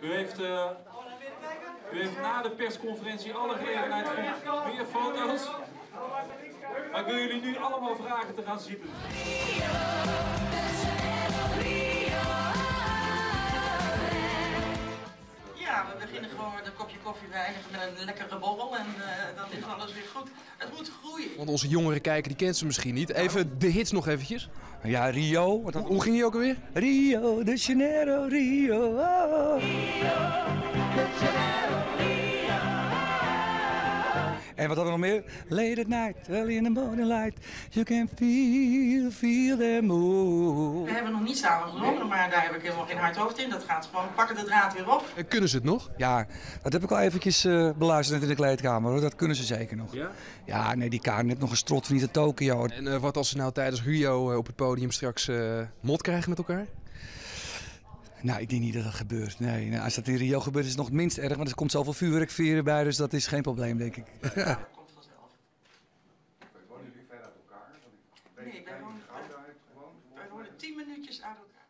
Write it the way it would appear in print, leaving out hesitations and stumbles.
U heeft, u heeft na de persconferentie alle gelegenheid voor meer foto's. Maar ik wil jullie nu allemaal vragen te gaan zitten. Ja, we beginnen gewoon met een kopje koffie, we eindigen met een lekkere borrel en dan is alles weer goed. Het moet groeien. Want onze jongeren kijken, die kent ze misschien niet. Even de hits nog eventjes. Ja, Rio. Wat Hoe ging die ook alweer? Rio de Janeiro, Rio. Oh. En wat hadden we nog meer? Late at night, early in the morning light. You can feel, feel the move. We hebben nog niet samen gezongen, maar daar heb ik helemaal geen hard hoofd in. Dat gaat gewoon, pakken de draad weer op. En kunnen ze het nog? Ja, dat heb ik al eventjes beluisterd net in de kleedkamer, hoor. Dat kunnen ze zeker nog. Ja? Ja, nee, die Karin heeft nog een strot van niet uit Tokio. En wat als ze nou tijdens Rio op het podium straks mot krijgen met elkaar? Nou, ik denk niet dat dat gebeurt. Nee, nou, als dat in Rio gebeurt is het nog het minst erg, want er komt zoveel vuurwerkvieren bij, dus dat is geen probleem, denk ik. Dat komt vanzelf. Wonen jullie ver uit elkaar? Want ik weet Nee, dat jij in Gouda hebt gewoond. wij wonen 10 minuutjes uit elkaar.